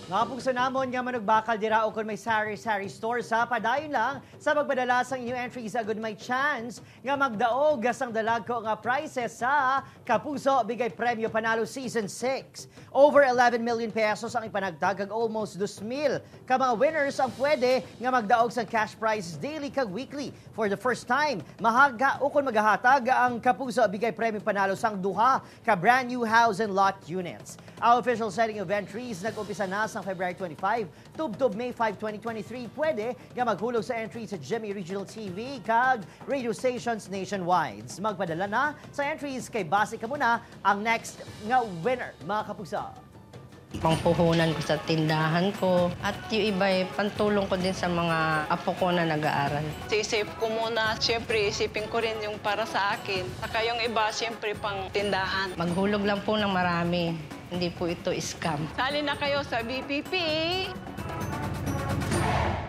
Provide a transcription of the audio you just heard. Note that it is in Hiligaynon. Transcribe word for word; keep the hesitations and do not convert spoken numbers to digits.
Mga pugso namon nga manugbakal dira ukon may sari-sari store sa padayon lang sa pagpadala sang inyong entries agud may chance nga magdaog sang dalagko nga prizes sa Kapuso Bigay Premyo Panalo Season six. Over eleven million pesos ang ipanagtag kag almost two mil ka mga winners ang pwede nga magdaog sang cash prizes daily kag weekly. For the first time, mahaga ukon magahatag ang Kapuso Bigay Premyo Panalo sang duha ka brand new house and lot units. Ang official setting of entries nag-umpisa na sa February twenty-five, tubtob May five, twenty twenty-three. Pwede nga maghulog sa entry sa G M A Regional T V kag radio stations nationwide. Magpadala na sa entries kay basi kamo na ang next nga winner, mga kapuso. Pangpuhunan ko sa tindahan ko at yung iba'y pantulong ko din sa mga apo ko na nag-aaral. Sisave ko muna. Siyempre, isipin ko rin yung para sa akin. Saka yung iba, siyempre, pang tindahan. Maghulog lang po ng marami. Hindi po ito scam. Sali na kayo sa B P P.